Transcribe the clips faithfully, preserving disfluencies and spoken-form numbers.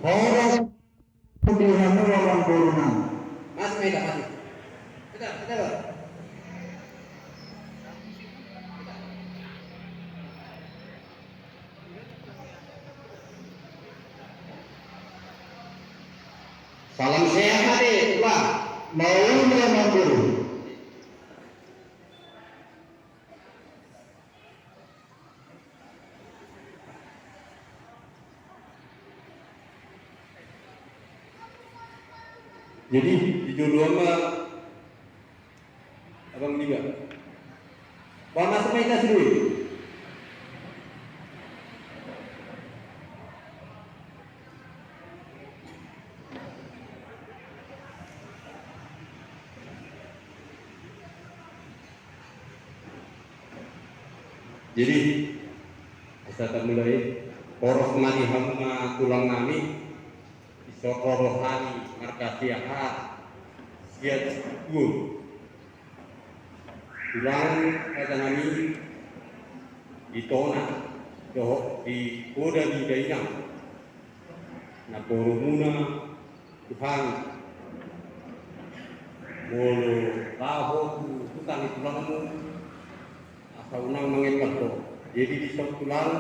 Horas di hamu amangboru nami. Masuk, Mega, masuk. Kita, kita, Bang. Salam sehat, eh, Bang. Mau amangboru. Jadi, di joloan ma abang Liga. Bang, masuk ma hita sude. Jadi, asa tamulai, horas ma di hamu na tulang nami, dison ro do hami marga Siahaan, sian situan. Tulang raja nami di tona, dohot di poda ni dainang. Namboru muna, Tuhan, molo laho tu huta ni tulangmu, asa unang mangembar ho. Jadi dison tulang,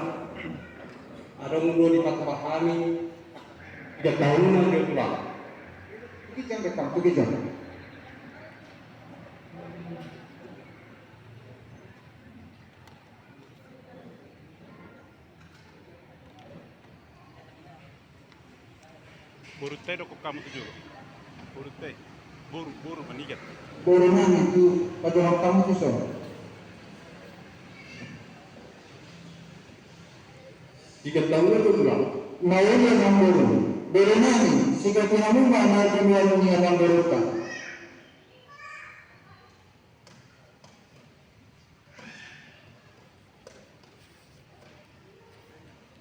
adong do dipatupa hami, tiga tahunan do tulang. Tuki jang, Tuki jang. Boru tai dokon hamu tu jolo. Boru tai. Boru, boru manigat. Boru nami tu pajohon hamu tu son. Tiga tahunan do tulang. Mauliate amangboru. Boru nami, sikapi hamu ma na di luar ni amangboru ta.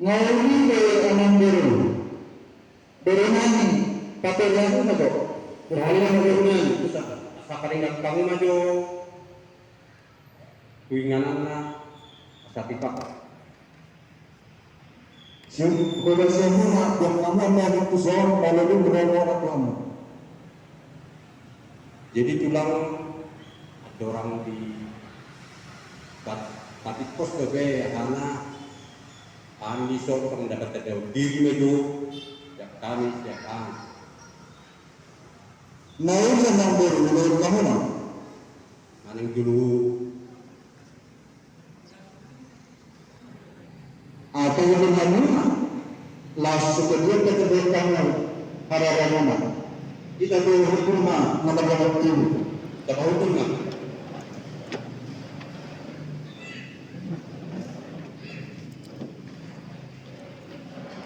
Ngauli do amangboru. Boru nami, paperean ma jo. Boru nami, boru nami. Asa, asa paringat hamu ma jo. Tu ingananna, asa tipak. Sian hoda sian muna, buat kamu anda di puson, lalu di berada orang tuamu. Jadi tulang, dorang di tat-, tapi pos bebe, hana, kami so, kami dapat terjauh diri maju, ya kami, ya kami. Nah, ini yang baru, menurut kamu, nah? Manang julu. Atau dengan muna, langsung ke dia kita berikan harara muna. Kita berhukum ma, nama dalam tim. Kita berhukum ma.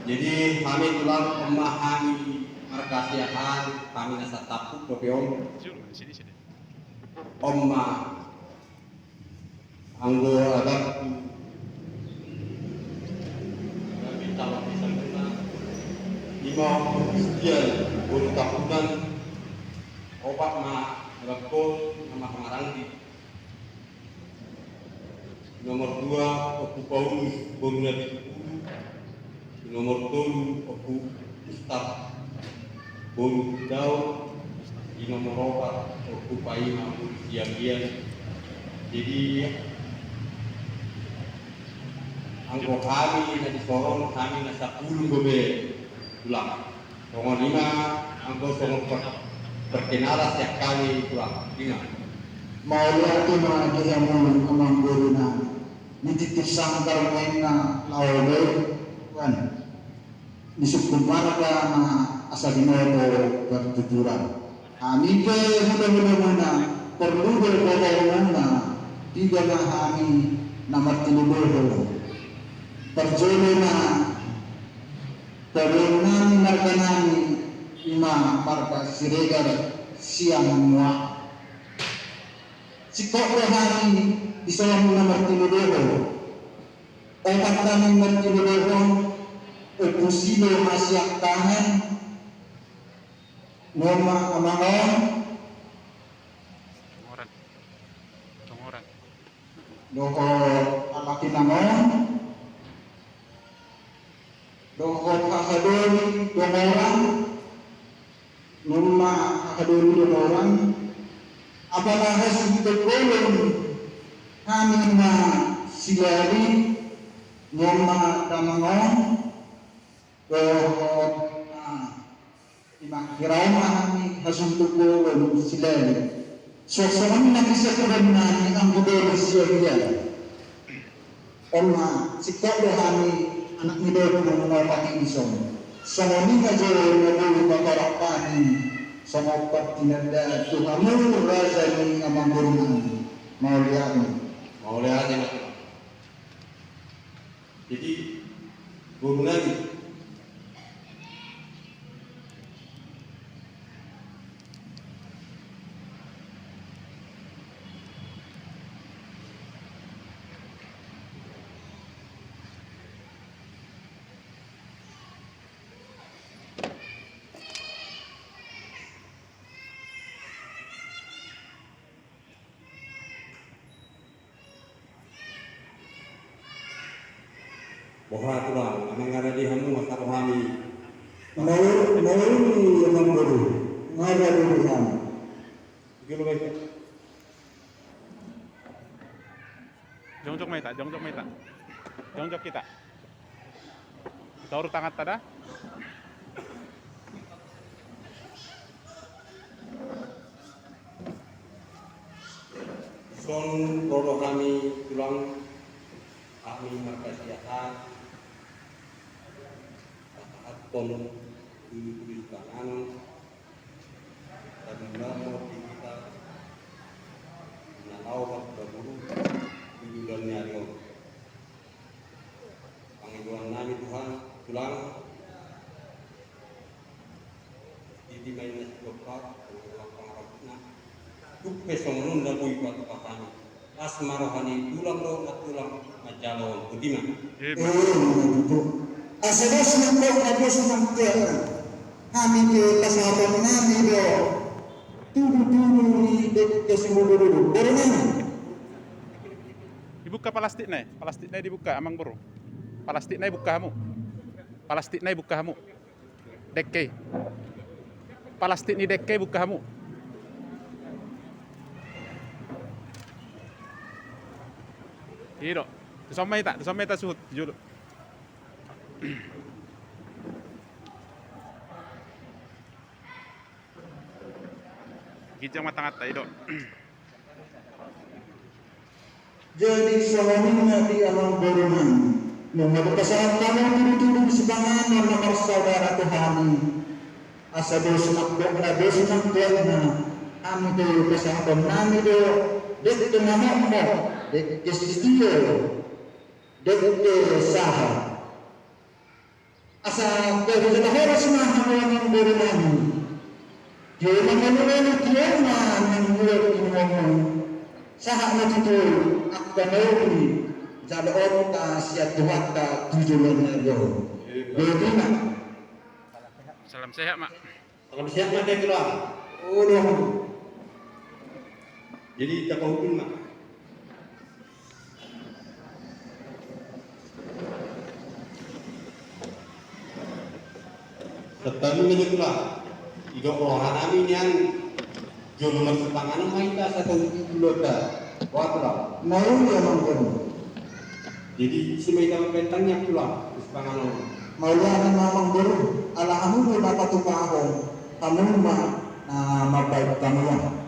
Jadi, hami tulang, on ma hami marga Siahaan, hami na satampuk dope on. On ma anggo adat tu, adat di taon di sana, ima Kristian, boru Tahunan, opat ma, adat on, nama Pangaranggi. Nomor dua, Ompu Paulus, boru Napitupulu. Nomor tolu, Ompu Ustad, boru Daud. Di nomor opat, Ompu Paima, boru Siagian. Jadi, anggo hami na di son, hami na sapulu dope tulang. Songon i ma anggo songon per-, perkenalan sian hami tulang, i ma. Mauliate ma di hamu amangboru nami. Nititip sanggar ma inna laho be, kan. Ni sungkun marga ma asa binoto partuturan. Hami pe hulahulahuna, porlu do botohononna, piga ma hami na martinodohon. Parjolo na, paboaon nami marga nami, ima marga Siregar sian Muara. Singkop do hami dison na martinodohon. Opat hami martinodohon, Ompu Silo Hasiantangan, nama amang on. Tongoran. Tongoran. Dohot anak inang on. Dohot hahadoli dongoran, nunga hahadoli dongoran, apala hasuhuton bolon hami ma silali, nunga damang on, dohot, ah, ima hira ma hami hasuhuton bolon silali. Suang songon na bisa kudan nami anggo bolon sia dia. On ma, singkop do hami anak ni dohot na mangopati dison. Songon i ma jo na boi patorang hami, songon partinanda tu hamu raja ni amangboru nami. Mauliate. Mauliate ma. Jadi, boru nami. Boha tulang, mangarade hamu ma saro hami. Mauli, mauli amangboru, mangarade hamu. Jongjong ma hita, jongjong ma hita. Jongjong hita. Taur tanganta da. Dison ro do hami tulang, hami marhasiahan pasahathon tudutudu sipanganon, tadinda ma di hita na laho marhula boru di bulan ni ari on. Pangidoan nami Tuhan, tulang, disi ma inna sidompak, pangarahutna. Tung pe songon on na boi patupa hami. Las ma roha ni tulang dohot nantulang manjalo on. Botima. Ima tutu. Asa dos nangkok na dos nangkok. Hami pe pasahaton nami do tudutudu ni dengke simudurudu. Boru nami. Dibuka palastikna i, palastikna i dibuka, amangboru. Palastikna i buka hamu. Palastikna i buka hamu. Dengke i. Palastik ni dengke i buka hamu. I do. Dison ma hita, dison ma hita suhut, jolo. Ginjang ma tanganta, i do. Jadi songon i ma di amangboru nami, nunga pasahat hamu tudutudu ni sipanganon na marsaudara tu hami. Asa dos nangkokna, dos nangkokna, hami pe pasahaton nami do dengke na mokmok, dengke sitio, dengke sahat. Asa gabe jala horas ma hamu amangboru nami. Tio mangalului, tio ma mangihuthon inumon. Sahat ma tutu angka na uli jaloonta sian Tuhanta tu joloan ni ari on. Botima. Salam sehat ma. Salam sehat ma, tulang. Olo. Jadi, tapahuping ma. Santabi ma jo, tulang. Didok roha nami nian, jolo marsipanganon ma hita asa tolu pulu ulaonta. Boha, tulang? Mauli, amangboru. Jadi, ise ma hita mambahen tangiang, tulang, sipanganon? Mauliate ma, amangboru, ala hamu do na patupahon, hamu ma na mambahen tangiang.